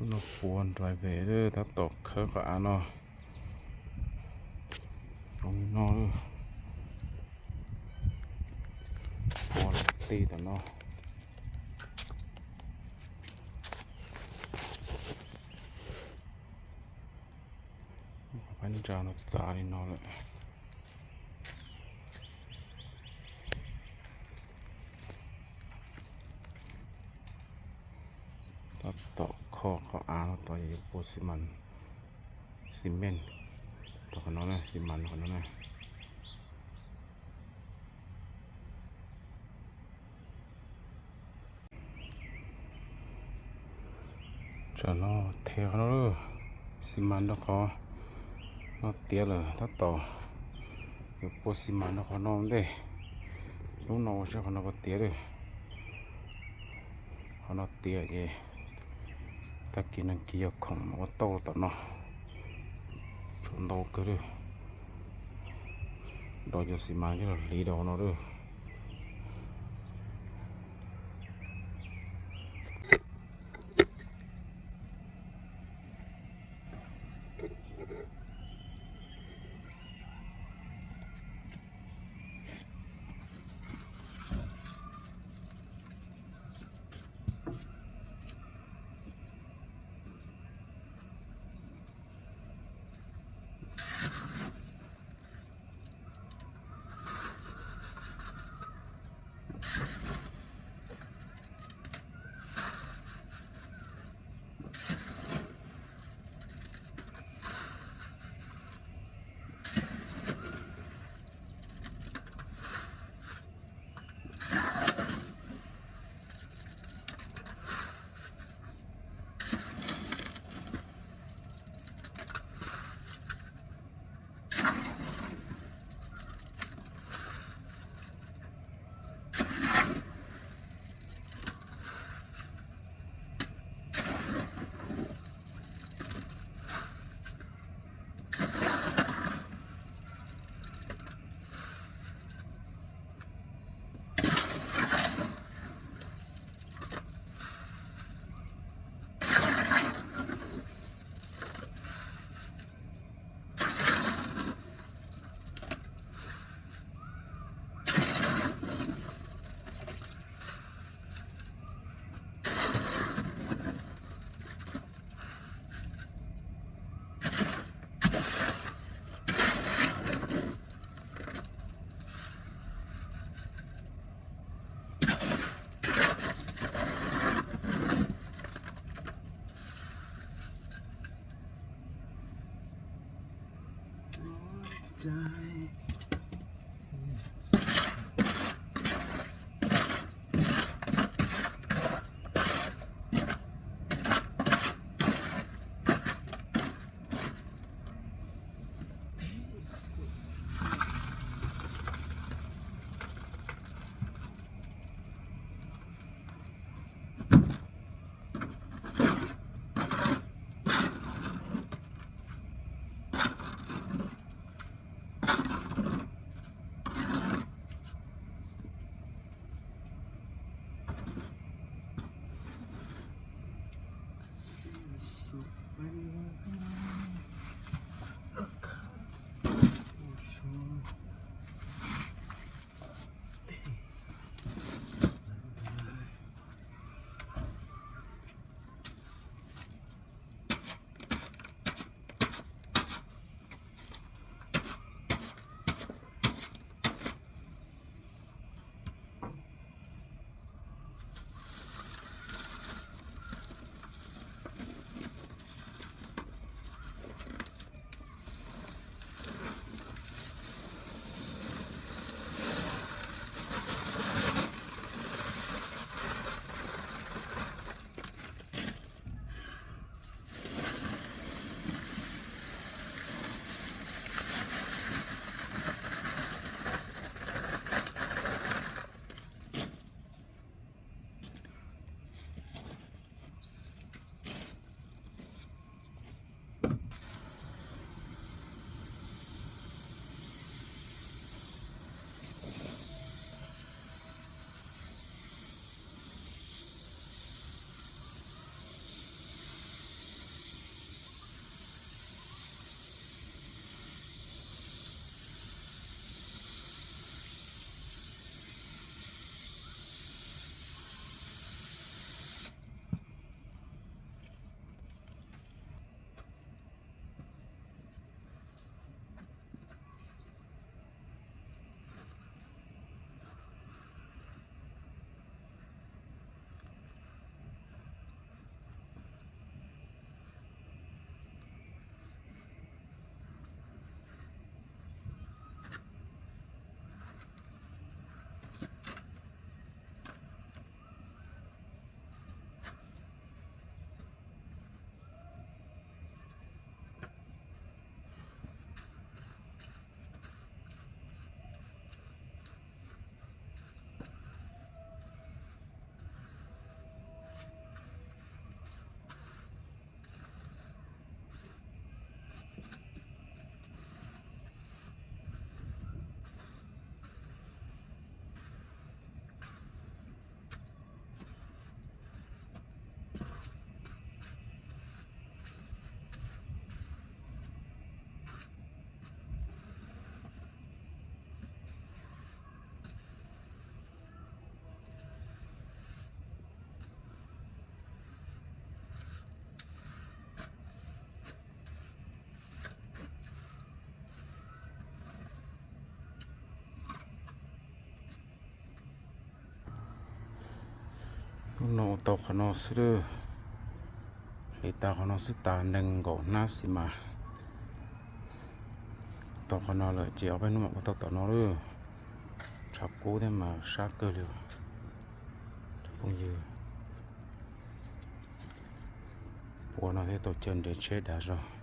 Lub no puas driver lawm, tab tom khawb qhov av no. Zoo li no lawm. Puas lawm tij tom no. Qhov phab ntsa no txav li no lawm. Tab tom kho qhov av no tod yuav pua xi mas, xi meej rau qhov no na, xi mas rau qhov no na. Tsam no the qhov no, xi mas rau qhov no tiav lawm, tab tom yuav pua xi mas rau qhov no ntej. Lub no ua saib qhov no puas tiav lawm. Qhov no tiav ces tag kis nag kis yog khoom ua tauj tom no. Tshuav ntau kawg lawm. Rau cov xi mas coj los hliv rau hauv no lawm. Hnub no ua tau qhov no xwb lawm. Hliv tas qhov no xwb tas nees nkaum hnab xis mas. Tau qhov no lawm ces ob peb hnub mam ua tau tom no lawm. Tshav kub thiab mas sab kawg li. Phooj ywg, ua no thiaj tau caw nres tsheb dav zog.